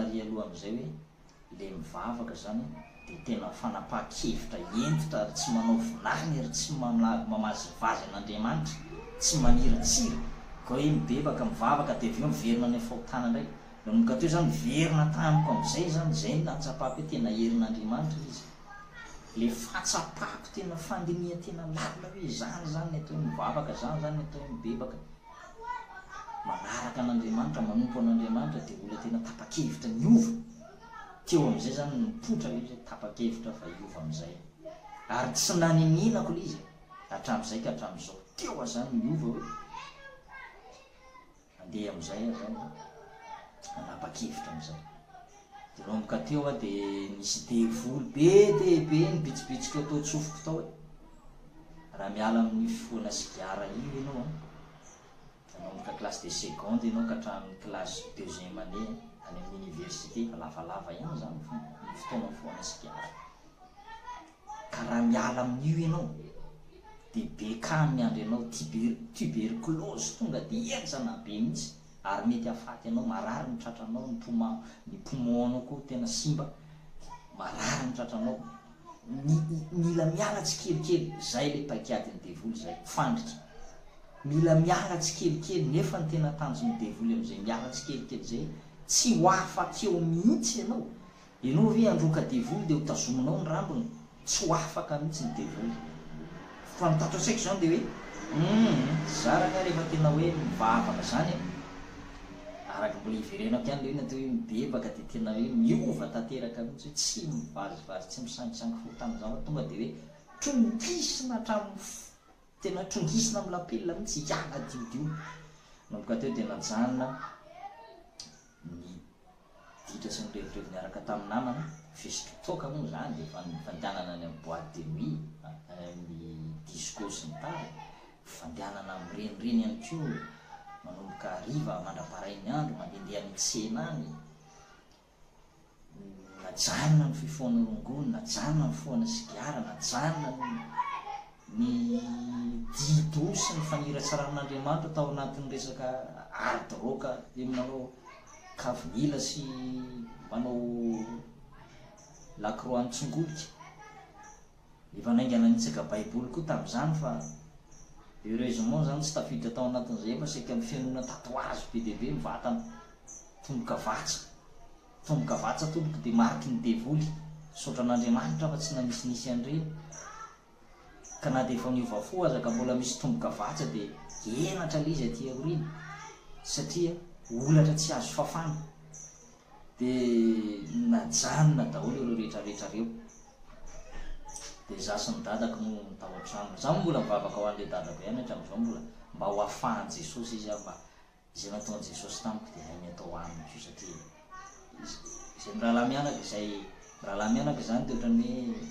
tary aloha amin'izay hoe le mivavaka zany dia tena fanapahan-kevitra hentitra ary tsy manao vinany ary tsy mamazivazy an'Andriamanitra, tsy maniratsira, ka hoe mibebaka mivavaka dia avy eo miverina any amin'ny fahotana indray. Nanomboka teo zany miverina tamiko amin'izay zany, izay no nahatsapako hoe tena herin'Andriamanitra ilay izy. Le fahatsapako tena fandinihan-tena lalina hoe izany zany ny atao hoe mivavaka, izany zany ny atao hoe mibebaka. Manaraka an'Andriamanitra, manompo an'Andriamanitra dia olona tena tapa-kevitra niova. Teo amin'izay zany no nipoitra ilay izy hoe tapa-kevitra fa hiova amin'izay aho. Ary tsy nanenenako ilay izy e, hatramin'izay ka hatramin'izao. Teo aho zany niova hoe handeha amin'izay aho zany hanapa-kevitra amin'izay. Dia nanomboka teo aho dia nisy devoly be dia be nibitsibitsika tao an-tsofiko tao hoe raha miala amin'io fifohana sigara io ianao an, nanomboka classe de seconde ianao ka hatramin'ny classe deuxième année any amin'ny université, efa lavalava ihany izany ny fotoana nifohana sigara. Ka raha miala amin'io ianao dia BK miandry anao, tuberculose tonga dia henjana be mihitsy ary mety hahafaty anao, marary ny tratranao, ny poma, ny poumon-nao koa tena simba, marary ny tratranao, mila miala tsikelikely, zay le paikadin'ny devoly zay, fandrika, mila miala tsikelikely nefa ny tena tanjon'ny devoly amin'izay miala tsikelikely zay tsy ho afaka eo mihitsy ianao, Ianao ve handroaka devoly dia ho tazominao ny rambony? Tsy ho afaka mihitsy ny devoly. Fa ny tato an-tsaiko izany dia hoe, humm, zara angaha rehefa tena hoe mivavaka izany e! Araka mbola hiverenako ihany ilay hoe ny atao hoe mibebaka dia tena hoe miova tanteraka mihitsy hoe tsy mivazivazy, tsy misangisangy fahotana izany fa tonga dia hoe trongisina hatramin'ny tena trongisina amin'ny lapelina mihitsy hiala diodio. Nanomboka teo dia najanona ny ditra sy nirevirevy niaraka tamin'ny namana, fisotro toaka moa izany dia efa fandehanana any amin'ny boite de nuit, any amin'ny disco sy ny tariny, fandehanana mirenireny ihany koa manomboka hariva mandra-parain'ny andro, mandehandeha any an-tsena any, najanona ny fifohana rongony, najanona ny fifohana sigara, najanona ny ny dido sy ny faniratsiran'Andriamanitra tao anatin'ny resaka art rock dia manao kavinila sy manao lakroa mitsongolika. Efa naingana nitsaka baiboly koa tamin'izany fa heureusement zany tsy tafiditra tao anatin'izay fa saika nifenoina tatouage be dia be ny vatana, tomboka vatsa, tomboka vatsa tompoko dia mariky ny devoly, misaotra an'Andriamanitra fa tsy nanisinisy an'ireny. Ka na dia efa niova fo aza ka mbola misy tomboka vatsa dia henatra ilay izy aty aoriana satria holatra tsy azo fafana. Dia najanona daholo ireo rehetra rehetra ireo. Dia izaho sy ny dadako moa no tao an-trano. Izaho moa mbola mivavaka ho an'ilay dadako ihany hatramin'izao mbola mba ho afahan'i Jesosy izy aho mba Izay nataon'i Jesosy tamiko dia hainy atao aminy koa satria izay mirahalahy mianaka izay mirahalahy mianaka izany dia ohatran'ny hoe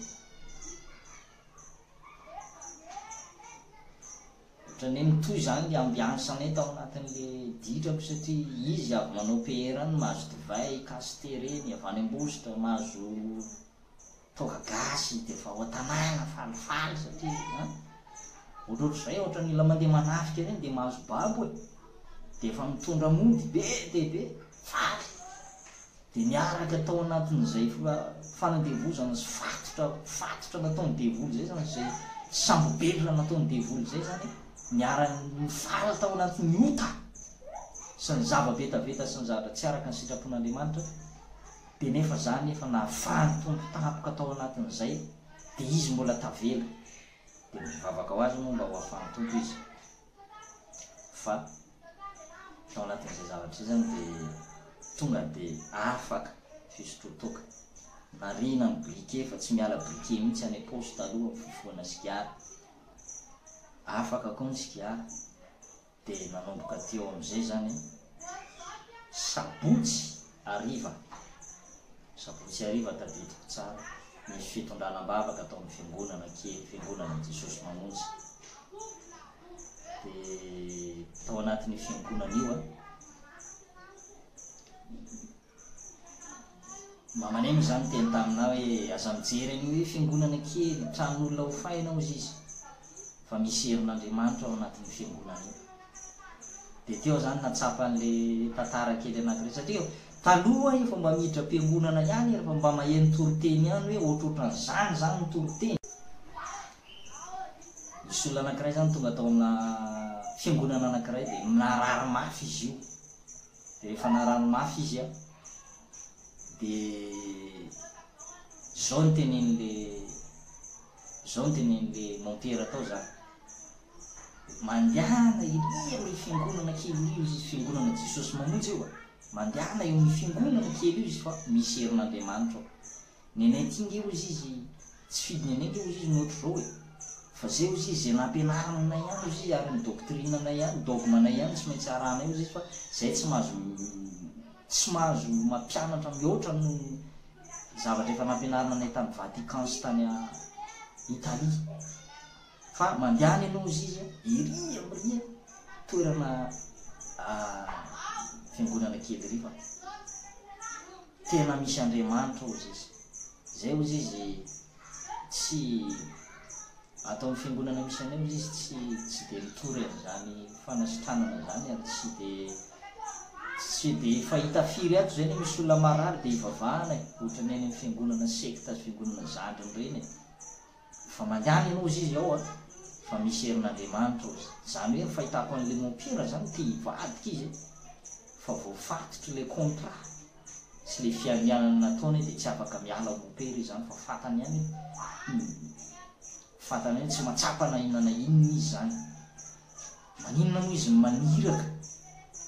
ohatran'ny hoe mitohy izany ny ambiance anay tao anatin'le ditrako satria izy avy manao PR any mahazo divay casse-terre ny avy any Ambositra mahazo Toaka gasy dia efa ao an-tanàna falifaly satria an! Ohatrohatr'izay, ohatran'ny olona mandeha manafika ireny dia mahazo babo e! Dia efa mitondra mody be dia be, faly! Dia niaraka tao anatin'izay fanandevozana sy fatotra fatotra nataon'ny devoly izay izany, izay sambo-belona nataon'ny devoly izay izany, niara-nifaly tao anatin'ny ota sy ny zava-betaveta sy ny zavatra tsy araka ny sitrapon'Andriamanitra. Dia nefa za nefa nahafahan'ny Tompo tampoka tao anatin'izay dia izy mbola tavela dia mivavaka ho azy moa mba ho afahan'ny Tompo izy fa tao anatin'izay zavatra izay zany dia tonga dia afaka fisotroan-toaka nariana ny briquet fa tsy miala briquet mihitsy any am-paosy taloha fifohana sigara afaka koa ny sigara Dia nanomboka teo amin'izay izany sabotsy hariva, sabotsy hariva tadidiko tsara, nisy fitondrana am-bavaka tao amin'ny fiangonana kely, fiangonana Jesosy Mamonjy. Dia tao anatin'io fiangonana io an, Mama Neny izany niteny taminà hoe aza mijery an'io hoe fiangonana kely, tranon'olona hofaina hozy izy, fa misy herin'Andriamanitra ao anatin'io fiangonana io. Dia teo aho izany nahatsapa an'ilay tantara kely anankiray, satria Taloha aho efa mba miditra am-piangonana ihany rehefa mba maheno toriteny ihany hoe ohatrohatran'izany izany ny toriteny. Nisy olona anankiray izany tonga tao amina fiangonana anankiray dia narary mafy izy io. Dia rehefa narary mafy izy an, dia izao no tenenin'le izao no tenenin'le mompera tao izany. Mandehana ery amin'ilay fiangonana kely ery hozy izy, fiangonana Jesosy Mamonjy io a! Mandehana eo amin'io fiangonana kely io izy fa misy herin'Andriamanitra ao. Ny anay aty nge hozy izy, tsy fidiny anay nge hozy izy ny ohatr'izao e! Fa zay hozy izy, zay nampianarina anay ihany hozy izy ary ny doctrine anay ihany, dogme anay ihany tsy maintsy arahanay hozy izy fa zay tsy mahazo tsy mahazo mampianatra mihoatra noho ny zavatra efa nampianarina anay tany Vatican sy tany Italie. Fa mandehana ianao hozy izy ery amin'ny toerana fiangonana kely ery fa tena misy Andriamanitra hozy izy. Izay hozy izy tsy ato amin'ny fiangonana misy anay hozy izy tsy tsy dia mitory an'izany fanasitranana izany ary tsy dia tsy dia fahita firy ato izay ny misy olona marary dia ivavahana e, ohatran'ny any amin'ny fiangonana sekta sy fiangonana zandriny ireny e. Fa mandehana ianao ozy izy ao a, fa misy herin'Andriamanitra ozy. Zany hoe ny fahitako an'le mompera zany te hivadika izy e, fa voafatotry le contrat sy le fianianana nataony de tsy afaka miala ao mompera izy zany fa fantany ihany hoe fantany ihany tsy mahatsapa na inona na inona izy zany. Maninona moa izy no maniraka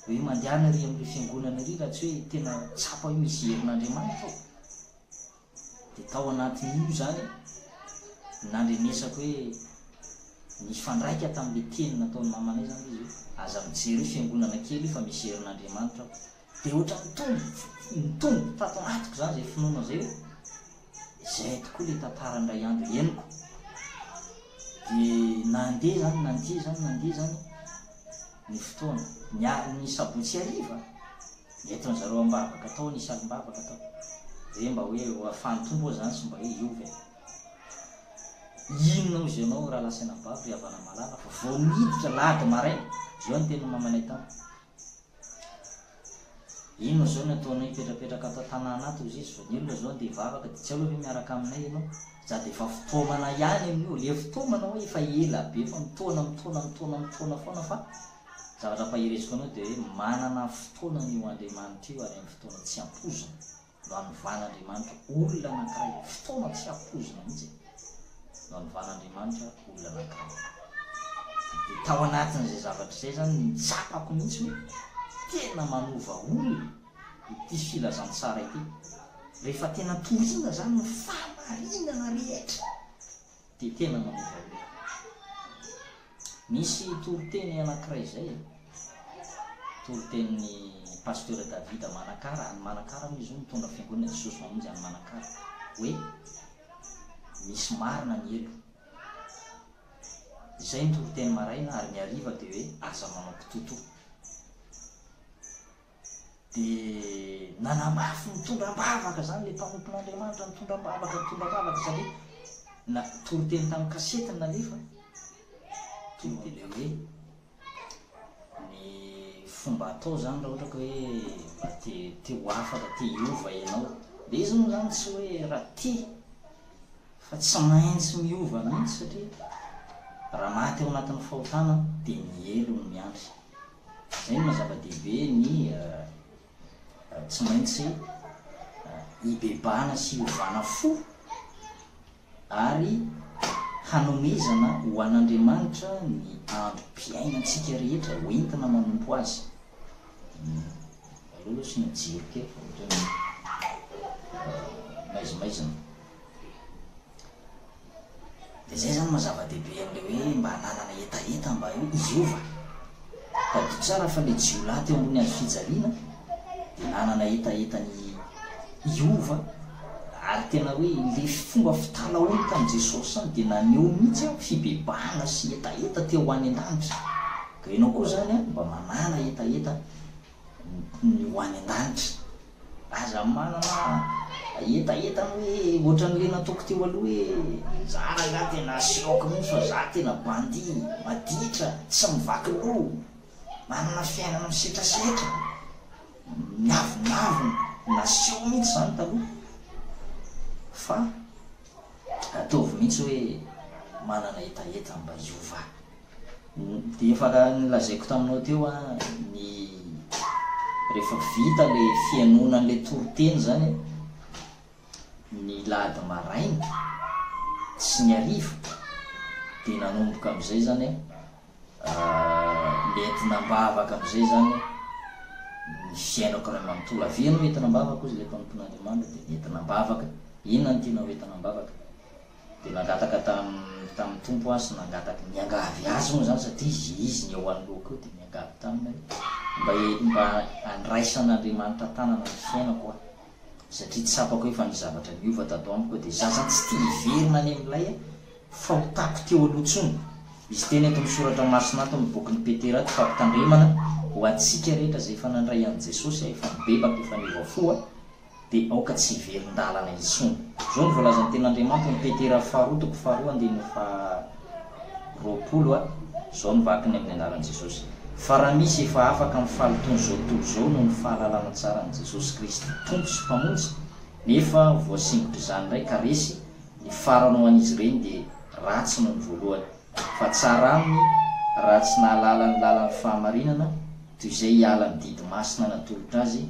hoe mandehana ery amle fiangonana ery raha tsy hoe tena tsapa hoe misy herin'Andriamanitra ao. Dia tao anatin'io izany nandrenesako hoe nifandraika tamin'ilay teny nataon'ny mamanay izany ilay izy hoe aza mijery io fiangonana kely io fa misy herin'Andriamanitra ao. Dia ohatran'ny nitombo, nitombo tato anatiko izany izay finoana izay hoe izay tokoa ilay tantara indray andro henoko. Dia nandeha izany, nandeha izany, nandeha izany ny fotoana. Ny, ny sabotsy hariva, Nentin zareo ambavaka tao nisy alim-bavaka tao. Dia mba hoe ho afahan'ny Tompo aho zany sy mba hoe hiova e. Inona hozy ianao rahalahy sy anabavy ry havana malala fa vao niditra lahady maraina, izao ny tenin'ny mamanay tamiko. Inona izao ny ataonao hipetrapetraka ato an-tanàna ato hozy izy fa ny olona izao andeha hivavaka dia tsy aleo ve miaraka aminay ianao? Za dia efa fitaomana ihany amin'io, le fitaomana hoe efa ela be fa mitaona mitaona mitaona mitaona foana fa Zavatra ampahereziko anao dia hoe manana fotoana an'io Andriamanitra io ary amin'ny fotoana tsy ampoizina no anovan'Andriamanitra olona anankiray, fotoana tsy ampoizina mihitsy e, no anovan'Andriamanitra olona anankiray. Dia tao anatin'izay zavatra izay izany no nitsapako mihitsy hoe tena manova olona ity filazantsara ity. Rehefa tena torina izany ny fahamarinana rehetra dia tena manova olona. Misy toriteny anankiray izay e, toritenin'i Pasteur David Manakara, any Manakara moa izy io mitondra fiangonana Jesosy Mamonjy any Manakara, hoe misy marina ny helo. Izay ny toriteny maraina ary ny hariva dia hoe aza manao kitotoa. Dia nanamafy nitondra am-bavaka izany ilay mpanompon'Andriamanitra, nitondra am-bavaka, nitondra am-bavaka satria na toriteny tamin'ny kasety no nalefa, toriteny hoe ny fomba atao izany raha ohatra ka hoe mba te te ho afaka, te hiova ianao. Ilay izy moa izany tsy hoe raha te fa tsy maintsy miova mihitsy satria raha maty ao anatin'ny fahotana dia ny helo no miandry. Izay no maha zava-dehibe ny tsy maintsy hibebahana sy hiovana fo ary hanomezana ho an'Andriamanitra ny androm-piainantsika rehetra ho entina manompo Azy. Aleo aloha asiana jiro kely fa ohatran'ny maizimaizina. Dia izay izany maha zava-dehibe an'ilay hoe mba hananana hetaheta mba hoe hiova. Tadidio tsara fa ilay jiolahy teo ambony hazo fijaliana dia nanana hetaheta ny hiova ary tena hoe ilay fomba fitalahoany tamin'i Jesosy izany dia naneho mihitsy fibebahana sy hetaheta te ho any an-danitra. Ka ianao koa izany mba manàna hetaheta ny ho any an-danitra. Aza manana hetaheta ny hoe ohatran'ilay nataoko teo aloha hoe za rangahy tena asehoko mihitsy fa za tena bandy, maditra, tsy mivaky loha, manana fiainana misetrasetra. Miavonavona, naseho mihitsy izany taloha fa ataovy mihitsy hoe manana hetaheta mba hiova. Dia efa nolazaiko taminao teo an, ny rehefa vita ilay fihainoana an'ilay toriteny izany an, ny lahady maraina sy ny hariva dia nanomboka amin'izay izany an, nentina am-bavaka amin'izay izany ny fiainako iray manontolo. Avia ianao entina am-bavaka hozy ilay mpanompon'Andriamanitra dia nentina am-bavaka. Inona no tianao entina am-bavaka? Dia nangataka tamin'ny Tompo aho sy nangataka, niangavy Azy moa izany satria Izy, Izy ny eo anoloako eo dia niangavy taminy aho hoe mba mba handraisan'Andriamanitra tanana ny fiainako aho. Satria tsapako hoe efa nisy zavatra niova tato amiko dia za zany tsy tia hiverina any amin'ilay fahotako teo aloha intsony. Misy teny ato amin'ny soratra masina ato amin'ny bokin'i Petera ato fampitandremana ho antsika rehetra izay efa nandray an'i Jesosy, efa nibebaka, efa niova fo dia aoka tsy hiverin-dalana intsony. Izao no voalazan'ny tenin'Andriamanitra ao amin'ny Petera faharoa toko faharoa andininy faha 20 a, izao no vakiny amin'ny anaran'i Jesosy, Fa raha misy efa afaka amin'ny fahalotoan'izao tontolo izao noho ny fahalalana tsara an'i Jesosy Kristy Tompo sy Mpamonjy, nefa voasingotr'izany indray ka resy, ny farany ho an'izy ireny dia ratsy noho ny voalohany. Fa tsara aminy raha tsy nahalala ny lalan'ny fahamarinana, toy izay hiala ny didy masina natolotra azy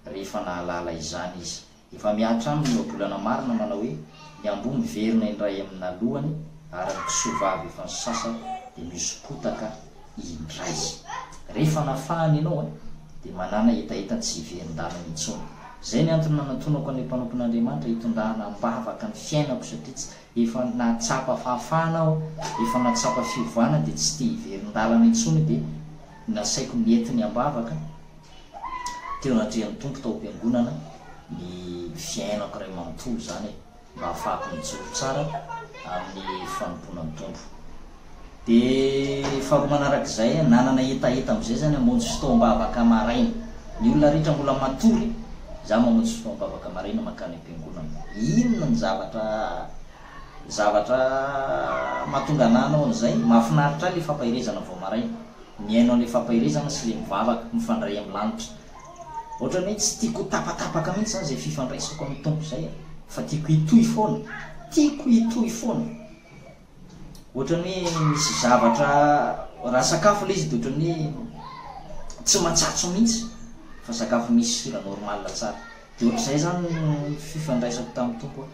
rehefa nahalala izany izy. Efa mihatra aminy ny ohabolana marina manao hoe, Ny amboa miverina indray amin'ny nalohany ary ny kisoa vavy efa nisasa dia mihoso-potaka indray. Rehefa nafahana ianao dia manàna hetaheta tsy hiverin-dalana intsony. Izay ny antony nanantonako an'ilay mpanompon'Andriamanitra hitondrana am-bavaka ny fiainako satria tsy efa nahatsapa fahafahana aho, efa nahatsapa fiovana dia tsy te hiverin-dalana intsony dia nasaiko nentiny am-bavaka. teo anatrehan'ny Tompo tao am-piangonana ny fiainako iray manontolo izany e, mba hahafahako mijoro tsara amin'ny fanompoana ny Tompo. Dia faharoa manarak'izay, nanana hetaheta amin'izay izany hamonjy fotoam-bavaka maraina. Ny olona rehetra mbola matory, izaho mamonjy fotoam-bavaka maraina mankany am-piangonana. Inona ny zavatra zavatra mahatonga anah hanao an'izay? Mahafinaritra ahy ilay fampaherezana vao maraina. Mihaino an'ilay fampaherezana sy ilay mivavaka, mifandray amin'ny lanitra. Ohatran'ny hoe tsy tiako ho tapatapaka mihitsy izany izay fifandraisako amin'ny Tompo izay e, fa tiako hitohy foana. Tiako hitohy foana. Ohatran'ny hoe misy zavatra, raha sakafo ilay izy dia ohatran'ny hoe tsy matsatso mihitsy, fa sakafo misy sira normal tsara. Dia ohatr'izay izany ny fifandraisako tamin'ny Tompo.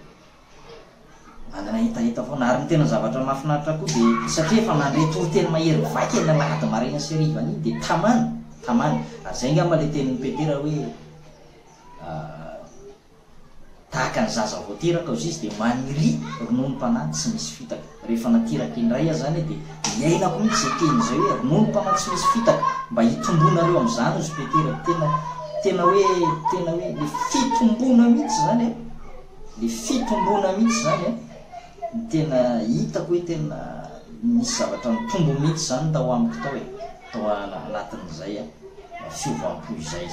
Manana hetaheta foana. Ary ny tena zavatra mahafinaritra koa dia satria efa nandre toriteny mahery vaika iny alahady maraina sy hariva iny dia tamana, tamana. Ary izay angamba ilay tenin'i Petera hoe tahaka ny zaza vao teraka hozy izy dia maniria rononom-panahy tsy misy fitaka. Rehefa nateraka indray aho izany dia iainako mihitsy izay teny izay hoe rononom-panahy tsy misy fitaka mba hitomboanareo amin'izany hozy Petera. Tena, tena hoe, tena hoe ilay fitomboana mihitsy izany an. Le fitomboana mihitsy zany an, ny tena hitako hoe tena nisy zavatra nitombo mihitsy zany tao amiko tao e, tao anatin'izay fiovam-po izay.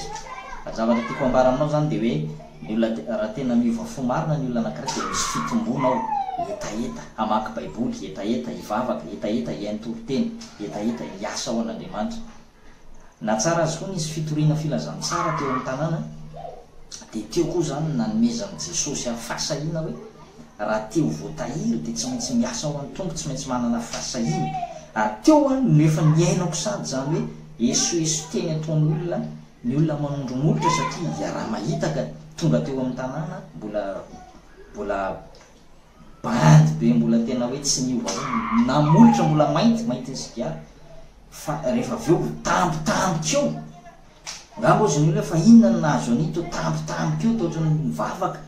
Fa ny zavatra tiako ambara aminao zany dia hoe ny olona raha tena miova fo marina ny olona anankiray dia misy fitomboana ao, hetaheta hamaky baiboly, hetaheta hivavaka, hetaheta hihaino toriteny, hetaheta hiasa ho an'Andriamanitra. Na tsara azy koa nisy fitoriana filazantsara teo amin'ny tanàna dia teo koa izany ny nanomezan'i Jesosy ahy fahasahiana hoe raha te ho voatahiry dia tsy maintsy miasa ho an'ny Tompo, tsy maintsy manana fahasahiana. Ary teo aho no efa niainako sady izany hoe esoeso teny ataon'olona, ny olona manondro molotra satria iaraha-mahita ka tonga teo amin'ny tanàna mbola mbola bandy be mbola tena hoe tsy niova hoe na molotra mbola mainty, maintin'ny sigara fa rehefa avy eo tampotampoka eo angamba ozy ny olona fa inona no nahazo an'ito tampotampoka eo toa ohatran'ny mivavaka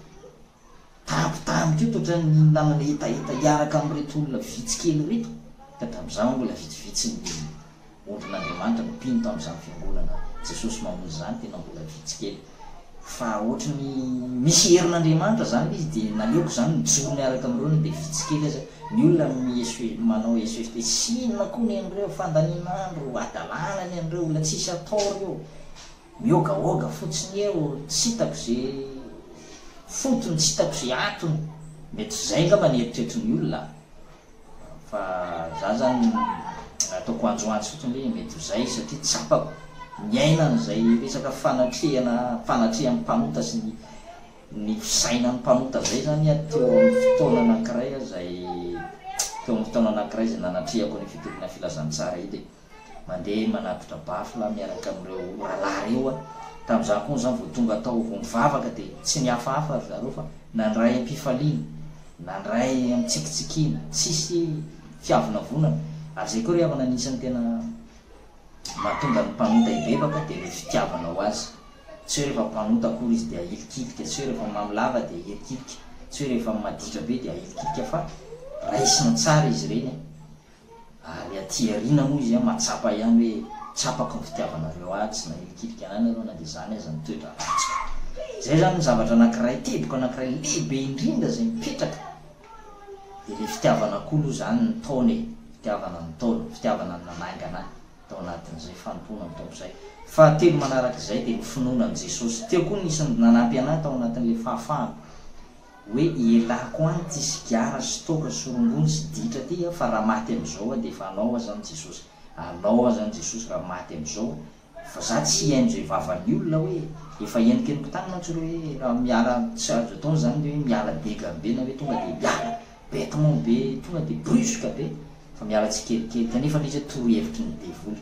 tampotampoka eo toa ohatran'ny nihinanana hetaheta hiaraka amin'ireto olona vitsy kely ireto ka tamin'izaho mbola vitsivitsy ny Ondrin'Andriamanitra ny mpino tamin'izany fiangonana Jesosy Mamonjy izany tena mbola vitsy kely fa ohatry ny misy herin'Andriamanitra izany ilay izy dia naleoko izany nijoro miaraka amin'ireo na dia vitsy kely aza ny olona mi-esoe manao esoeso dia tsy inona koa ny an'ireo fandaniana andro hadalana ny an'ireo olona tsisy atao ireo mihogahoga fotsiny eo tsy hitako ze fotony tsy hitako ze antony mety izay angamba ny eritreritry ny olona Fa za zany ataoko anjoanjo fotsiny le mety ho zay satria tsapako. Niaina an'izay resaka fanatrehana, fanatrehan'ny mpanota sy ny ny fisainan'ny mpanota izay izany aho teo amin'ny fotoana anankiray izay teo amin'ny fotoana anankiray izay nanatrehako an'io fitoriana filazantsara io dia mandeha manatitra baffle miaraka amin'ireo rahalahy ireo aho. Tamin'izany koa izany vao tonga tao vao mivavaka dia tsy nihafahafa ry zareo fa nandray am-pifaliana, nandray am-tsikitsikiana, tsisy fiavonavonana. Ary izay koa ry havana anisan'ny tena mahatonga ny mpanota hibebaka dia ilay fitiavana ho azy. Tsy hoe rehefa mpanota akory izy dia ahilikilika, tsy hoe rehefa mamy lava dia ahilikilika, tsy hoe rehefa maditra be dia ahilikilika fa raisina tsara izy ireny ary aty aoriana moa izy mahatsapa ihany hoe tsapako ny fitiavanareo ahy, tsy nahilikilika anay nareo na dia izany aza ny toetra ratsiko. Izay izany ny zavatra anankiray, teboka anankiray lehibe indrindra izay mipetraka dia ilay fitiavana koa aloha izany ny taona e, fitiavana ny taona, fitiavana ny nanangana ahy tao anatin'izay fanompoana ny Tompo izay. Fahatelo manaraka izay dia ny finoana an'i Jesosy. Teo koa nisy nanampy an'ahy tao anatin'ilay fahafahana hoe ialako any ity sigara sy toaka sy rongony sy ditra ity aho fa raha maty amin'izao aho dia efa anao aho izany Jesosy, anao aho izany Jesosy raha maty amin'izao aho Fa za tsy hihaino zay vavan'ny olona hoe efa henokenoko tany mantsy ireo hoe raha miala tsy azo atao zany le hoe miala degany be na hoe tonga de miala betement be tonga de brusque be fa miala tsikelikely kanefa le izy hoe torohevitry ny devoly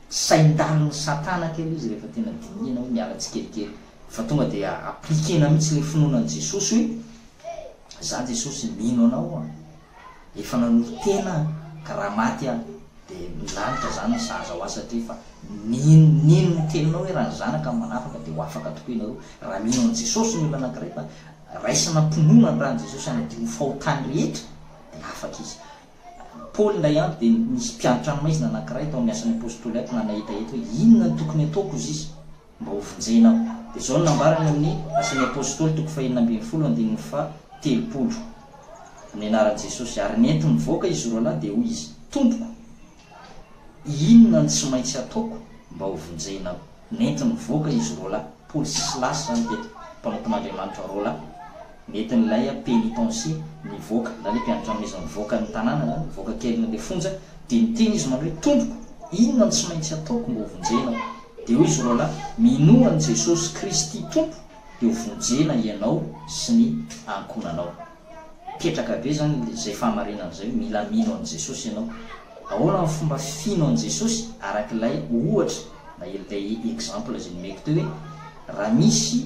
sain-dalin'ny satana kely izy rehefa tena dinihina hoe miala tsikelikely fa tonga de appliquer-na mihitsy le finoana an'i Jesosy hoe za Jesosy mino anao aho Efa nanolo-tena aho ka raha maty aho dia ny lanitra izany ny sahaza ho ahy satria efa nino nino ny teninao hoe raha ny zanaka no manafaka dia ho afaka tokoa ianareo. Raha mino an'i Jesosy ny olona anankiray fa raisina am-pinoana ny ran'i Jesosy hanadio ny fahotany rehetra dia afaka izy. Paoly indray andro dia nisy mpianatra maizina anankiray tao amin'ny Asan'ny Apostoly ato nanahitahita hoe inona no tokony ataoko hozy izy mba ho vonjena aho. Dia izao no nambarany amin'ny Asan'ny Apostoly toko fahenina ambinifolo andininy faha 30. Amin'ny anaran'i Jesosy. Ary nentiny nivoaka izy roalahy, dia hoy izy, Tompoko, inona no tsy maintsy ataoko mba ho vonjena aho? Nentiny nivoaka izy roalahy, Paoly sy Silasy izany teto, mpanompon'Andriamanitra roalahy, nentin'ilay pénitencier nivoaka, na ilay mpiandry tranomaizina nivoaka ny tanàna izany, nivoaka kelin'ilay fonja, dia niteny izy manao hoe, Tompoko, inona no tsy maintsy ataoko mba ho vonjena aho? Dia hoy izy roalahy, Minoa an'i Jesosy Kristy Tompo, dia ho vonjena ianao sy ny ankohonanao. Ketraka be zany izay fahamarinana izay hoe mila mino an'i Jesosy ianao. Ahoana ny fomba fino an'i Jesosy araka ilay ohatra na ilay exemple izay nomeko teo hoe raha misy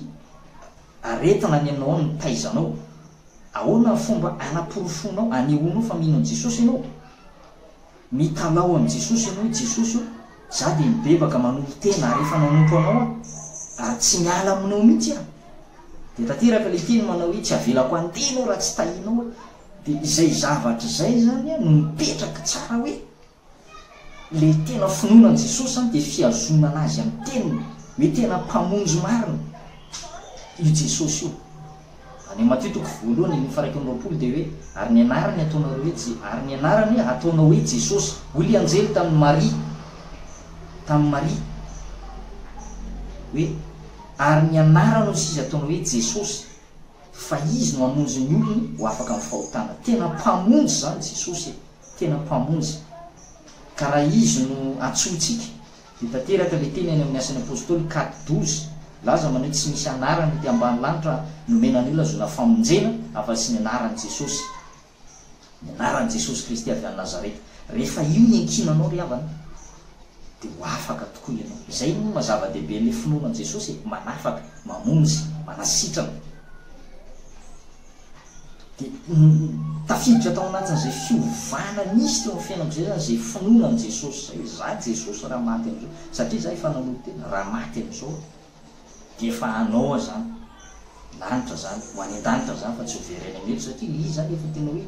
aretina any aminao any mitaiza anao, ahoana ny fomba anaporofoanao, anehoanao fa mino an'i Jesosy ianao? Mitalaho amin'i Jesosy ianao hoe, Jesosy ô, za dia mibebaka manolo-tena ary efa nanompo Anao aho, ary tsy miala aminao mihitsy aho. Dia tanteraka ilay teny manao hoe, tsy avelako handeha ianao raha tsy tahianao aho. Dia izay zavatra izay izany no mipetraka tsara hoe, ilay tena finoana an'i Jesosy izany dia fihazonana Azy amin'ny teniny, hoe tena Mpamonjy marina io Jesosy io. Any Matio toko voalohany andininy faha 21 dia hoe, Ary ny anarany ataonareo hoe Je, ary ny anarany hataonao hoe Jesosy. Hoy ilay anjely tamin'i Maria, tamin'i Maria, hoe, Ary ny anarany hoy izy hataonao hoe Jesosy, fa Izy no hamonjy ny olony ho afaka amin'ny fahotana. Tena Mpamonjy izany Jesosy e! Tena Mpamonjy. Ka raha Izy no antsointsika, Dia tanteraka ilay teny any amin'ny Asan'ny Apostoly cat 12, milaza manao hoe tsy misy anarana ety ambany lanitra nomena ny olona ahazoana famonjena afa-tsy ny anaran'i Jesosy. Ny anaran'i Jesosy Kristy avy any Nazareta. Rehefa io ny iankinanao ry havana dia ho afaka tokoa ianao. Izay no maha zava-dehibe an'ilay finoana an'i Jesosy e, manafaka, mamonjy, manasitrana. Dia tafiditra tao anatin'izay fiovana nisy teo amin'ny fiainako izay izany izay finoana an'i Jesosy izay hoe za Jesosy raha maty amin'izao, satria za efa nanolo-tena, raha maty amin'izao aho dia efa anao aho izany, lanitra izany, ho any an-danitra izany fa tsy ho very any amin'ny helo satria ilay izy izany efa tena hoe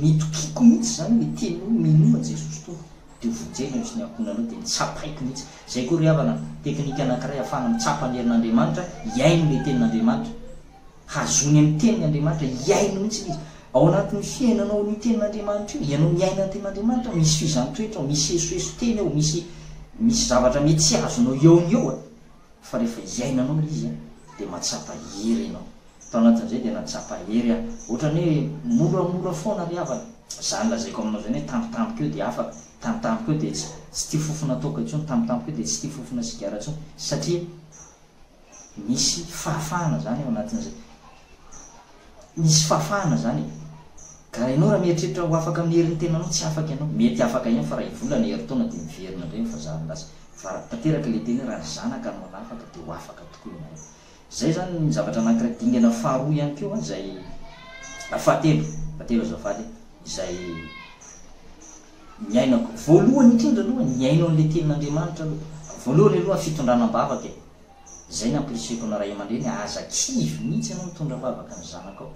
nitokiako mihitsy izany ilay teny hoe minoa an'i Jesosy Tompo dia ho vonjena eo sy ny ankohonanao dia notsapaiko mihitsy. Izay koa ry havana teknika anankiray ahafahana mitsapa ny herin'Andriamanitra, hihaino ilay tenin'Andriamanitra. Hazony amin'ny teniny Andriamanitra, hihaino mihitsy ilay izy. Ao anatin'ny fiainanao an'io tenin'Andriamanitra io, ianao miaina ny tenin'Andriamanitra, misy fizan-toetra ao, misy esoeso teny ao, misy misy zavatra mety tsy azonao eo no eo, fa rehefa iainanao ilay izy dia mahatsapa hery ianao. Tao anatin'izay dia nahatsapa hery aho. Ohatran'ny hoe moramora foana ry havana. Izany lazaiko aminao izany hoe tampotampoka eo dia afaka, tampotampoka eo dia tsy tsy tia fofona toaka intsony, tampotampoka eo dia tsy tia fofona sigara intsony satria misy fahafahana izany ao anatin'izay. Misy fahafahana izany e. Ka ianao raha mieritreritra ho afaka amin'ny herin'ny tenanao, tsy afaka ianao. Mety afaka ihany fa raha hivolana herintaona dia miverina indray ny fahazaran-dasa. Fa raha tanteraka ilay teny hoe raha ny zanaka no hanafaka dia ho afaka tokoa ianareo. Izay izany ny zavatra anankiray. Dingana faharoa ihany koa izay, fahatelo, fahatelo azafady, izay niainako. Voalohany indrindra aloha, nihaino an'ilay tenin'Andriamanitra aloha. Voalohany aloha ny fitondrana am-bavaka e. Izay no ampirisihiko ny ray aman-dreny, aza kivy mihitsy ianao mitondra am-bavaka ny zanakao.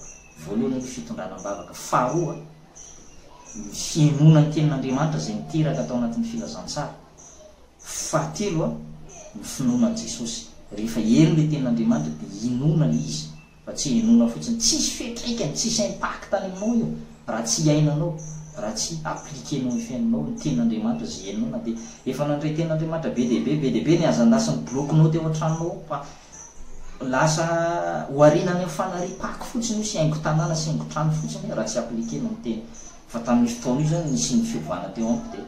Voalohany aloha fitondrana am-bavaka. Faharoa, ny fihainoana ny tenin'Andriamanitra izay niteraka tao anatin'ny filazantsara. Fahatelo, ny finoana an'i Jesosy. Rehefa heno ilay tenin'Andriamanitra dia inoana ilay izy. Fa tsy henoina fotsiny. Tsisy fiantraikany, tsisy impact any aminao io raha tsy iainanao, raha tsy appliquer-nao amin'ny fiainanao ny tenin'Andriamanitra izay henonao na dia efa nandray tenin'Andriamanitra be dia be, be dia be ny hazandasin'ny bloc-nao teo an-tranonao ao fa lasa oharina any amin'ny fanariam-pako fotsiny io sy haingon-tanàna sy haingon-trano fotsiny raha tsy appliquer-na ny teny. Fa tamin'io fotoana io izany nisy ny fiovana teo amiko dia.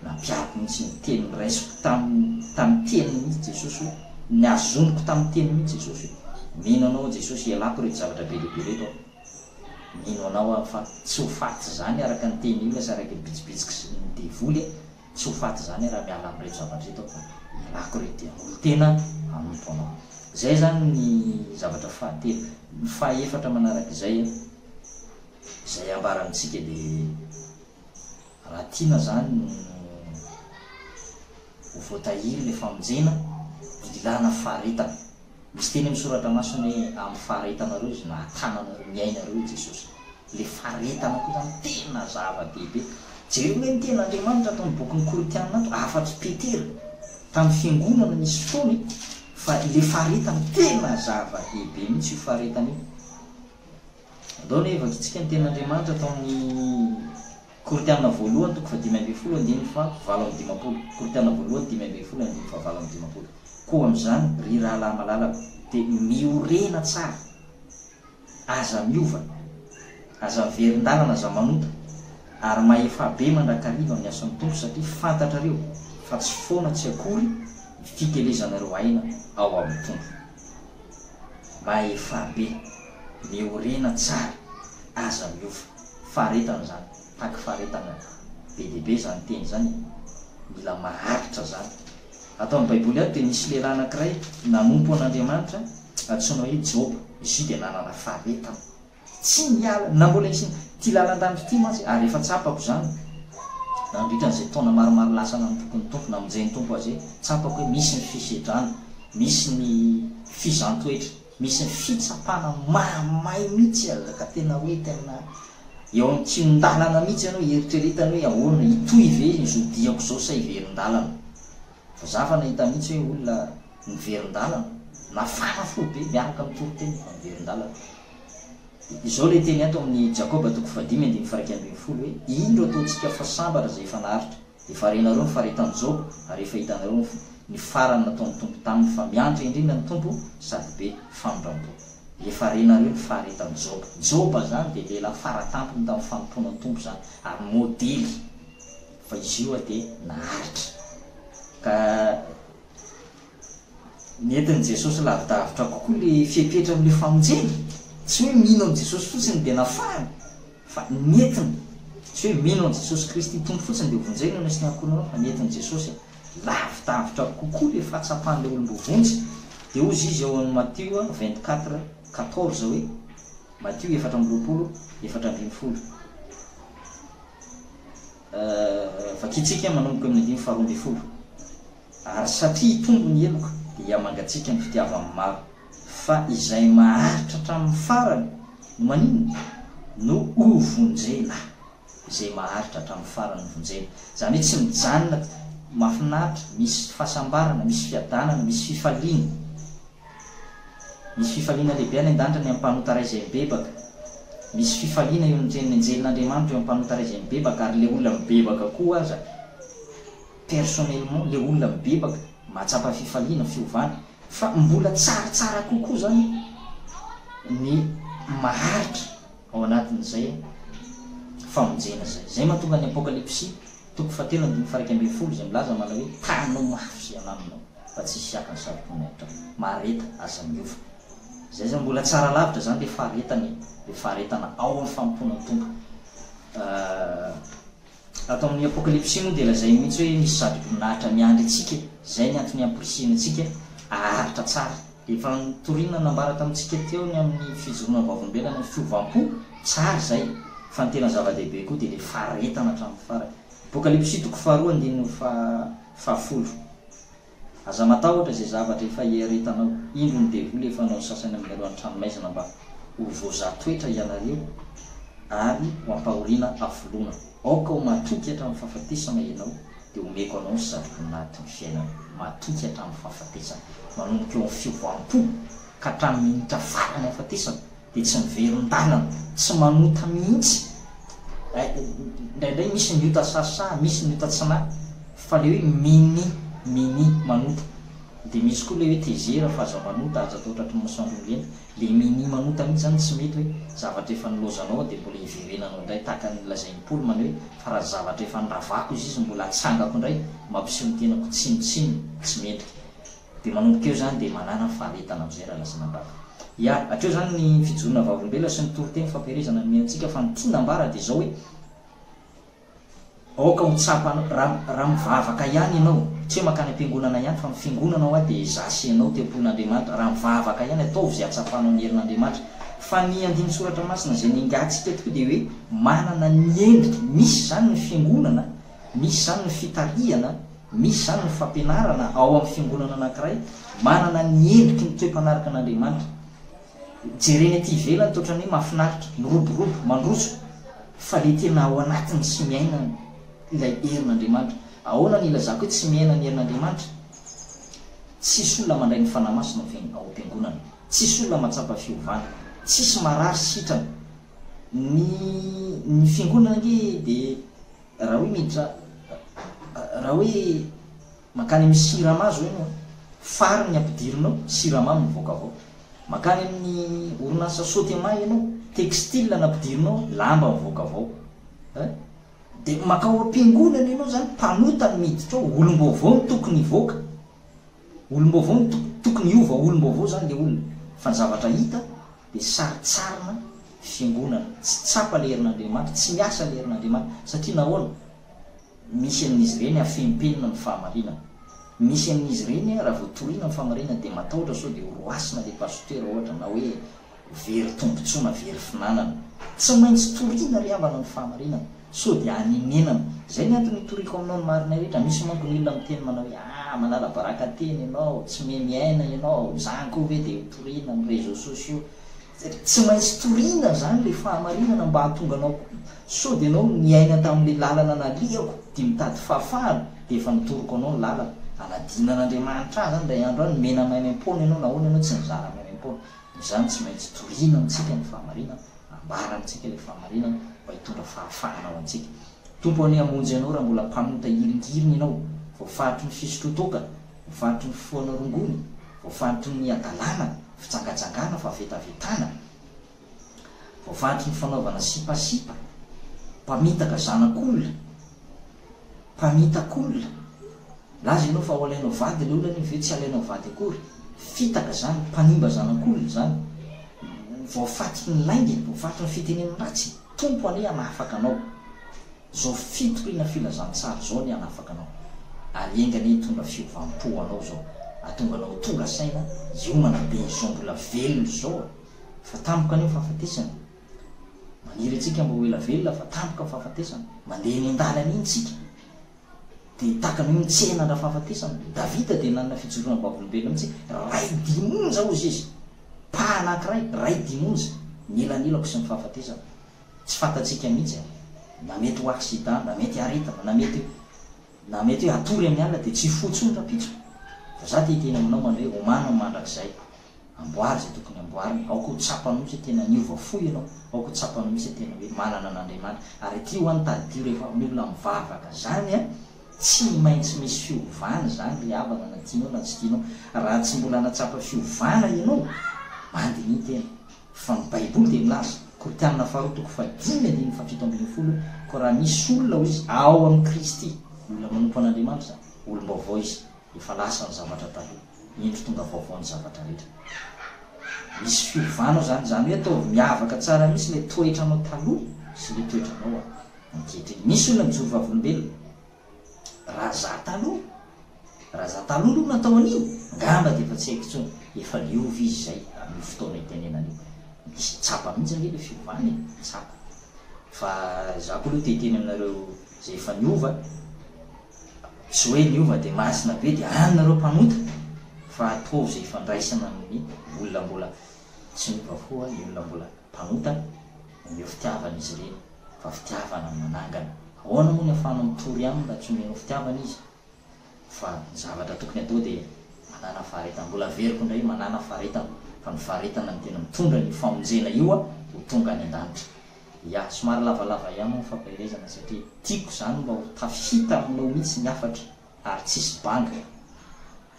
Nampiako mihitsy ny teny noraisiko tamin'ny tamin'ny teniny mihitsy Jesosy hoe, nihazoniko tamin'ny teniny mihitsy Jesosy hoe, mino anao aho Jesosy ialako ireto zavatra be dia be ireto aho, mino anao aho fa tsy ho faty izany araka ny tenin'ny olona sy araka ny bitsibitsiky sy ny devoly aho, tsy ho faty izany aho raha miala amin'ireto zavatra ireto aho fa ialako ireto dia hanolo-tena hanompo anao. Izay izany ny zavatra fahatelo. Ny fahaefatra manaraka izay, izay ambara amintsika dia. Raha tiana zany no ho voatahiry ilay famonjena dia ilana faharetana. Misy teny amin'ny soratra masina hoe amin'ny faharetanareo izy nahatananareo ny ainareo i Jesosy. Ilay faharetana koa zany tena zava-dehibe. Jereo ange ny tenin'Andriamanitra ato amin'ny bokin'ny Korintiana ato, hafatr'i Petera tamin'ny fiangonana nisy fotoana fa ilay faharetana tena zava-dehibe mihitsy io faharetana io. Andao anie vakintsika ny tenin'Andriamanitra tao amin'ny Korintiana voalohany toko fahadimy ambin'ny folo andininy faha-58. Korintiana voalohany 15 andininy faha-58. Koa amin'izany, ry rahalahy malalako, dia miorena tsara, aza miova, aza miverin-dalana, aza manota, ary mahefà be mandrakariva amin'ny asan'ny Tompo, satria fantatrareo fa tsy foana tsy akory ny fikelezanareo aina ao amin'ny Tompo. Mahefa be, miorena tsara, aza miova. Faharetana izany, mitaky faharetana be dia be izany teny izany e. Mila maharitra izany. Ato amin'ny Baiboly ato dia nisy lehilahy anankiray nanompo an'Andriamanitra antsoina hoe Joba. Izy io dia nanana faharetana. Tsy niala, na mbola hisy ity lalan-danitra ity mantsy, ary efa tsapako izany nandritra an'izay taona maromaro lasa nanompoako ny Tompo, namonjen'ny Tompo azy, tsapako hoe misy ny fisedrana, misy ny fizan-toetra, misy ny fitsapana mahamay mihitsy aza ka tena hoe tena eo amin'ny kihon-dalana mihitsy ianao hieritreretana hoe ahoana, hitohy ve izao diako izao sa hiverin-dalana. Fa za fa nahita mihitsy hoe olona niverin-dalana, nafana fo be miaraka amin'ny toriteny fa niverin-dalana. Izao ilay teny ato amin'ny Jakoba toko fahadimy andininy faha-11 hoe, Indro ataontsika fa sambatra izay efa naharitra. Efa renareo ny faharetan'i Joba, ary efa hitanareo ny farany nataon'ny Tompo taminy, fa miantra indrindra ny Tompo sady be famindram-po. Efa renareo ny faharetan'i Joba. Joba izany dia lehilahy faratampony tamin'ny fanompoana ny Tompo izany, ary modely, fa izy io dia naharitra. Ka. Nentin'i Jesosy lavidavitra kokoa ilay fepetra amin'ilay famonjena. Tsy hoe mino an'i Jesosy fotsiny dia nafahana, fa nentiny. Tsy hoe mino an'i Jesosy Kristy Tompo fotsiny dia hovonjena ianao sy ny ankohonanao, fa nentin'i Jesosy lavidavitra kokoa ilay fahatsapan'ilay olom-boavonjy. Dia hozy izy ao amin'ny Matio 24, 14 hoe, Matio 24, 14. Vakintsika manomboka amin'ny andininy faharoa ambin'ny folo. Ary satria hitombo ny heloka, dia hihamangatsiaka ny fitiavan'ny maro. Fa izay maharitra hatramin'ny farany no maninona? No hovonjena. Izay maharitra hatramin'ny farany no vonjena. Izany hoe tsy mijanona, mahafinaritra, misy fahasambarana, misy fiadanana, misy fifaliana. Misy fifaliana lehibe any an-danitra ny amin'ny mpanota iray izay mibebaka. Misy fifaliana eo anatrehan'ny anjelin'Andriamanitra eo amin'ny mpanota iray izay mibebaka, ary ilay olona mibebaka koa aza, personnellement, ilay olona mibebaka, mahatsapa fifaliana, fiovana. Fa mbola tsaratsara kokoa izany ny maharitra ao anatin'izay. famonjena izay. Izay mahatonga ny Apokalypsy toko fahatelo andininy faha-11 izay milaza manao hoe tano mafy izay anananao fa tsy hisy haka ny saroboninahitra. Mahareta, aza miova. Izay izany mbola tsara lavitra izany ilay faharetana e, ilay faharetana ao amin'ny fanompoana ny Tompo. Ato amin'ny Apokalypsy moa dia lazainy mihitsy hoe misy satroboninahitra miandry antsika, izay ny antony hamporisihina antsika haharitra tsara. Efa notorina nambara tamintsika teo ny amin'ny fijoroana vavolombelona ny fiovam-po, tsara izay, fa ny tena zava-dehibe koa dia ilay faharetana hatramin'ny farany. Apokalypsy toko faharoa andininy fahafolo. Aza matahotra izay zavatra efa iaretanao. Indro ny devoly efa hanao ny sasany aminareo an-tranomaizina mba ho voazaha toetra ianareo ary ho ampahoriana hafoloana. Aoka ho matoky hatramin'ny fahafatesana ianao, dia homeko anao ny satroboninahitry ny fiainana. Matoky hatramin'ny fahafatesana. Manomboka eo amin'ny fiovam-po ka hatramin'ny minitra farany hahafatesana. dia tsy miverin-dalana, tsy manota mihitsy, indraindray misy ny ota sahasaha, misy ny ota tsy nahy, fa le hoe minia, minia manota, dia misy koa le hoe tezera fa aza manota, aza atao tratry ny masoandro milenta, le minia manota mihitsy zany tsy mety hoe zavatra efa nilaozanao dia mbola hiverenanao indray, tahaka ny lazain'i Paoly manao hoe fa raha zavatra efa niravako izy izy mbola atsangako indray, mampiseho ny tenako tsinontsinona, tsy mendrika. Dia manomboka eo izany dia manàna faharetana amin'izay raha lasa nambara. Ya, hatreo izany ny fijoroana vavolombelona sy ny toriteny fampiherezana nomena antsika fa ny tiana ambara dia izao hoe, aoka ho tsapanao, raha raha mivavaka ihany ianao, tsy hoe mankany am-piangonana ihany fa ny fiangonana hoa dia izaho sy ianao tempolin'Andriamanitra, raha mivavaka ihany ataovy izay hatsapanao ny herin'Andriamanitra. Fa ny andinin-tsoratra masina izay niangatsika teo dia hoe manana ny endrika, misy izany ny fiangonana, misy izany ny fitarihana, Misy izany ny fampianarana ao amin'ny fiangonana anankiray manana ny endriky ny toe-panaraka an'Andriamanitra. Jerena ety ivelany toa ohatran'ny hoe mahafinaritra, miroborobo, mandroso, fa ilay tena ao anatiny sy miaina ilay herin'Andriamanitra. Ahoana no ilazako hoe tsy miaina ny herin'Andriamanitra? Tsisy olona mandray ny Fanahy Masina ao am-piangonana. Tsisy olona mahatsapa fiovana. Tsisy marary sitrana. Ny ny fiangonana ange dia Raha hoe miditra, raha hoe mankany amin'ny Sirama zao ianao an, fary ny ampidirinao, siramamy mivoaka avy ao. Mankany amin'ny orinasa Sotema ianao, textile no ampidirinao, lamba mivoaka avy ao. Hein? Dia mankao am-piangonana ianao zany, mpanota no miditra ao, olom-baovao no tokony hivoaka. Olom-baovao no tokony hiova ho olom-baovao zany le olona. Fa ny zavatra hita dia sarintsarina fiangonana, tsy tsapa le herin'Andriamanitra, tsy miasa le herin'Andriamanitra, satria nahoana? Misy amin'izy ireny afenimpenina ny fahamarinana, misy amin'izy ireny raha vao torina ny fahamarinana dia matahotra sao dia ho roasina le pasitera ohatra na hoe very tombotsoa na very finanana. Tsy maintsy torina ry havana ny fahamarinana sao dia hanenenana. Izay ny antony hitoriako aminao ny marina rehetra. Misy manko ny olona miteny manao hoe ah manala baraka tena ianao, tsy mehy miaina ianao, izany koa ve dia ho torina amin'ny réseaux sociaux. Tsy maintsy torina izany ilay fahamarinana mba hahatonga anao koa sao dia ianao niaina tamin'ilay lalana nalehako dia mitady fahafahana dia efa notoriko anao ny lalana. Hanadino an'Andriamanitra ahy izany indray andro any, nomena maimaimpoana ianao, nahoana ianao tsy nizara maimaimpoana. Noho izany tsy maintsy torina amintsika ny fahamarinana, ambara amintsika ilay fahamarinana mba hitondra fahafahana ho antsika. Tompo anie hamonjy anao raha mbola mpanota hiringiriny ianao, voafaritry ny fisotroan-toaka, voafaritry ny fifohana rongony, voafaritry ny hadalana, fijangajangana, fahavetavetana, voafaritry ny fanaovana sipasipa, mpamitaka zanak'olona, mpamitak'olona. Milaza ianao fa ho alainao vady ilay olona nefa ve tsy alainao vady akory. Fitaka izany, mpanimba zanak'olona izany. Voafatotry ny lainga, voafatotry ny fitenenana ratsy. Tompo anie hanafaka anao. Izao fitoriana filazantsara izao anie hanafaka anao. Ary enga anie hitondra fiovam-po ho anao izao. Hahatonga anao ho tonga saina, hiomana be izao mbola velona izao fa tampoka anie ny fahafatesana. Maniry antsika mba ho ela velona fa tampoka ny fahafatesana. Mandeha eny an-dalana iny isika. Dia tahaka ny hoe mitsena an-dRafahafatesana. Davida dia nanana fijoroana vavolombelona mihitsy hoe, Ray dimonja, hozy izy. Pas anankiray, ray dimonja, ny elanelako sy ny fahafatesana. Tsy fantatsika mihitsy an. Na mety ho accident, na mety aretina, na mety na mety hoe hatory amin'ny alina dia tsy hifoha intsony rahampitso. Fa za te hiteny aminao manao hoe omano ny mandrakizay. Amboary izay tokony amboarina. Aoka ho tsapanao mihitsy hoe tena niova fo ianao. Aoka ho tsapanao mihitsy hoe tena hoe manana an'Andriamanitra. Ary aty ho an tadidio rehefa ny olona mivavaka izany an, tsy maintsy misy fiovana izany ry havana na tianao na tsy tianao. Raha tsy mbola nahatsapa fiovana ianao, mandiniha tena. Fa ny Baiboly dia milaza. Korintianina faharoa toko fahadimy andininy fahafito ambinifolo, Koa raha misy olona, hoy izy, ao amin'i Kristy, olona manompo an'Andriamanitra izany, olom-baovao izy, efa lasa ny zavatra taloha, indro tonga vaovao ny zavatra rehetra. Misy fiovana ao izany, izany hoe ataovy miavaka tsara mihitsy ilay toetranao taloha sy ilay toetranao ankehitriny. Misy olona mijoro vavolombelona, Raha za taloha, raha za taloha aloha natao an'io, ngamba dia efa tsy haiko intsony, efa niova izy izay amin'io fotoana itenenana io. Misy tsapa mihitsy ange ilay fiovana e, tsapa. Fa za koa aloha te hiteny aminareo izay efa niova, tsy hoe niova dia masina be dia any nareo mpanota, fa ataovy izay ifandraisana amin'ny olona mbola tsy niova fo, ny olona mbola mpanota, omeo fitiavana izy ireny. fa fitiavana no manangana. Ahoana moa ny ahafahanao mitory aminy raha tsy omenao fitiavana izy? Fa ny zavatra tokony atao dia manàna faharetana. Mbola averiko indray, manàna faharetana, fa ny faharetana no tena mitondra an'io famonjena io ho tonga any an-danitra. Ya, somary lavalava ihany moa ny fampaherezana satria tiako izany mba ho tafita aminao mihitsy ny hafatra ary tsisy banga.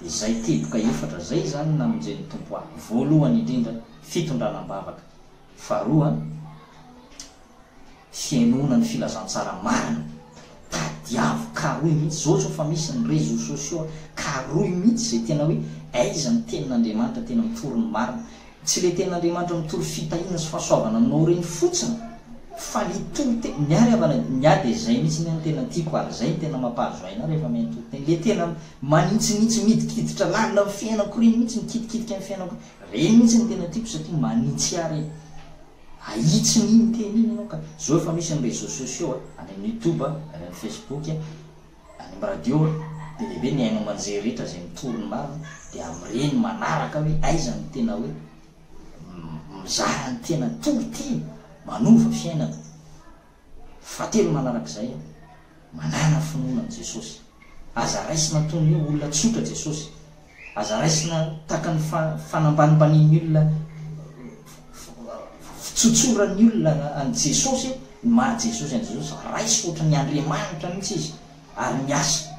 Dia izay teboka efatra izay izany no namonjen'ny Tompo ahy. Voalohany indrindra, fitondrana am-bavaka. Faharoa, fihainoana ny filazantsara marina. Tadiavo, karohy mihitsy, zao zao fa misy ny réseaux sociaux, karohy mihitsy izay tena hoe aiza ny tenin'Andriamanitra tena mitory ny marina. Tsy ilay tenin'Andriamanitra mitory fitahiana sy fahasoavana aminao ireny fotsiny fa le toriteny, ny ahy ry havana, ny ahy dia izay mihitsy ny ahy no tena tiako ary izay no tena mampahazo aina ahy rehefa mihaino toriteny, le tena manitsinitsy midikiditra lalina amin'ny fiainako ireny mihitsy, mikitikitika ny fiainako ireny mihitsy no tena tiako satria manitsy ahy ireny. Ahitsiny iny teny iny ianao ka. Zao efa misy ny réseaux sociaux a, any amin'ny youtube a, any amin'ny facebook a, any amin'ny radio a, be dia be ny haino aman-jery rehetra izay mitory ny marina dia amin'ireny manaraka hoe aiza no tena hoe mizara ny tena toriteny manova fiainana. Fahatelo manarak'izay, manàna finoana an'i Jesosy. Aza raisina toy ny hoe olona tsotra Jesosy. Aza raisina tahaka ny fanambanimbanian'ny olona, fitsotsoran'ny olona an'i Jesosy, ny maha Jesosy an'i Jesosy. Raiso ohatran'ny Andriamanitra mihitsy Izy ary miasa.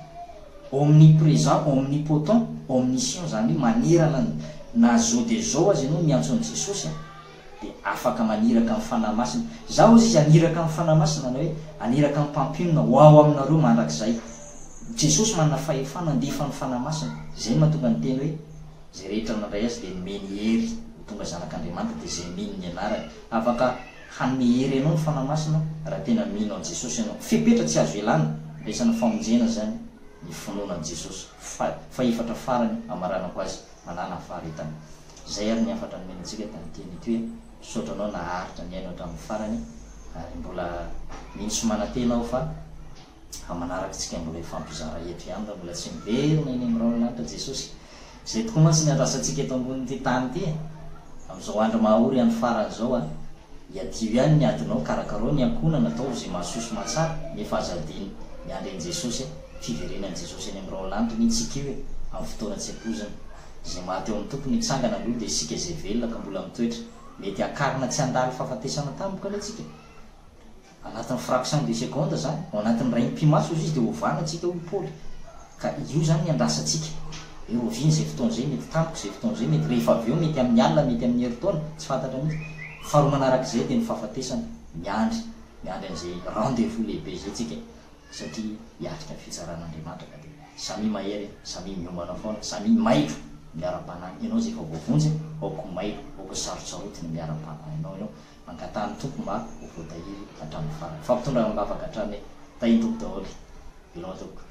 Omnipresent, omnipotent, omniscient, izany hoe manerana ny na zao dia zao aza ianao miantso an'i Jesosy. dia afaka maniraka ny Fanahy Masina. Izaho hozy izy haniraka ny Fanahy Masina, na hoe haniraka ny Mpampionona ho ao aminareo mandrakizay. Jesosy manana fahefana handefa ny Fanahy Masina. Izay no mahatonga ny teny hoe, Izay rehetra nandray Azy dia nomeny hery ho tonga zanak'Andriamanitra, dia izay mino ny anarany. Afaka hanome hery anao ny Fanahy Masina raha tena mino an'i Jesosy ianao. Fepetra tsy azo ialana, andraisana famonjena izany ny finoana an'i Jesosy. Fa, fahefatra farany hamaranako azy. Manàna faharetana. Izay ary ny hafatra nomena antsika tamin'ity anio ity hoe misaotra anao naharitra nihaino hatramin'ny farany ary mbola mino sy manantena aho fa amin'ny manaraka isika mbola hifampizara eto ihany raha mbola tsy miverina eny amin'ny rahon'ny lanitra Jesosy. Izay tokoa mantsy ny andrasantsika eto ambonin'ity tany ity e! Amin'izao andro mahaory andro farany izao a! Iadio ihany ny adinao, karakarao ny ankohonana, ataovy izay mahasoa sy mahatsara, nefa aza adino miandry an'i Jesosy e! Fiverenan'i Jesosy eny amin'ny rahon'ny lanitra anie tsika io e! Amin'ny fotoana tsy ampoizina. Izay maty ao amin'ny Tompo no hitsangana aloha dia isika izay velona ka mbola mitoetra. Mety hakarina tsy handalo fahafatesana tampoka anie tsika. Anatin'ny fraction de seconde izany, ao anatin'ny iray mipi-maso hozy izy dia hovana tsika hoy Paoly. Ka io izany ny andrasantsika. Hoe oviana izay fotoana izay, mety tampoka izay fotoana izay, mety rehefa avy eo, mety amin'ny alina, mety amin'ny herintaona, tsy fantatra mihitsy. Faharoa manarak'izay dia ny fahafatesana. Miandry, miandry an'izay rendez-vous lehibe izay tsika satria hiatrika ny fitsaran'Andriamanitra ka dia samia mahery, samia miomana foana, samia mailo miara-panahy. Ianao izay efa voavonjy, aoka ho mailo, aoka ho sarotsarotiny miara-panahy aminao ianao. Angataha ny Tompo mba ho voatahiry hatramin'ny farany. Fampitondra am-bavaka hatrany e. Tahin'ny Tompo daholo. Veloma tompoko.